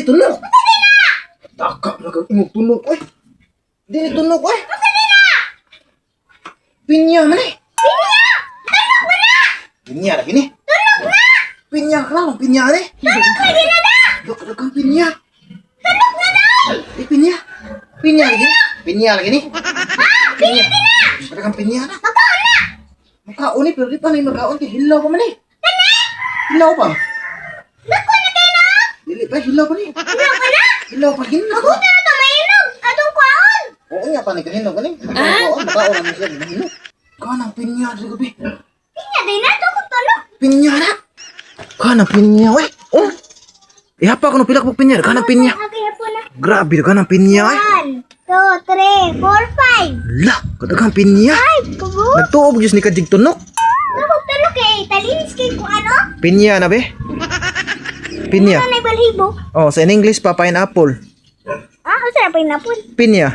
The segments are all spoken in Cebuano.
tunok. Taka na kag imong tunok oy. Dili tunok oy. Pinya man eh. Pinya! Tunok ba na? Pinya lagi ni. Tunok na! Pinya klaro, pinya ni. Tunok lagi na da! Dok kang pinya. Tunok na day! Eh, pinya. Pinya lagi ni. Pinya lagi ni. Ha? Pinya din na! Kang pinya na. Makaon na! Makaon ni pero di pa ni makaon kay hilaw pa man eh. Hilaw pa. Dako na kayo na! Dili pa, hilaw pa ni. Hilaw pa na! Hilaw pa gin. Maguta na to, mainog! Atong kwaon! Oo nga pa ni kahinog galing. Makaon, makaon na siya hinog. Kanang pinya diri gabi. Pinya day na to kung tunok! Pinya na. Kanang pinya we. Oh. Ihapa ko no pila ka pinya, kanang pinya. Okay po na. Grabe kanang pinya eh. 1, 2, 3, 4, 5. La, kadaghang pinya. Ay, kubo! Nagtuob gyud ni kajig tunok. Tunok tunok kay talinis kay kung ano? Pinya na be. Pinya. Ano na balhibo? Oh, sa in English pa, pineapple. Ah, usa na pineapple. Pinya.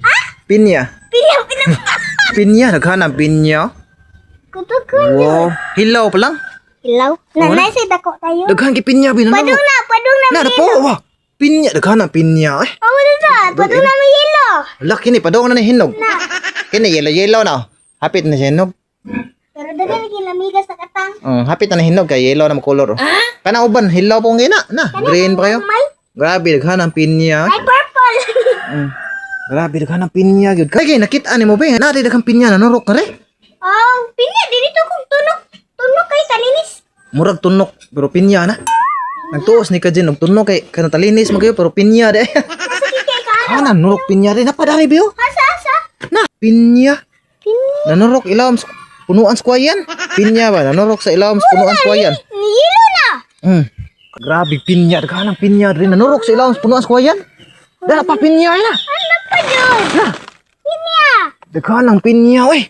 Ah? Pinya. Pinya, pinya. Pinya, naghanang pinya. Kuto ko. Wow, hilaw pa lang. Hilaw. Nanay sa dako tayo. Daghan kay pinya bi Padung na, padung na. Na na po, wa. Pinya, daghan ang pinya eh. Oh, wala na. Padung na may yelo. Laki ni padong na ni hinog. Na. Kini yellow yellow na. Hapit na siya hinog. Pero daghan kay lamiga sa katang. Hapit na ni hinog kay yellow na mo color. Oh. Kana uban hilaw po ngina na. Green pa kayo. May Grabe daghan ang pinya. ay purple. Grabe daghan ang pinya gyud. Kay nakita nimo be, na daghang pinya nanurok ka re. Oh, pinya dili to kung tunok. Tunok kay talinis. Murag tunok pero pinya na. Nagtuos ni ka dyan, og tunok kay kanang talinis mo kayo pero pinya de. Masakit kay ka. Kana nurok pinya de napadari be oh. Asa asa? Na pinya. Pinya. Nanurok ilawom sa punuan sa kwayan. Pinya ba nanurok sa ilawom sa punuan sa kwayan. Ni yelo na. Grabe pinya, daghan ang pinya diri nanurok sa ilawom sa punuan sa kwayan. Dala pa pinya na. Ano pa jud? Na, Pinya. daghan ang pinya oy.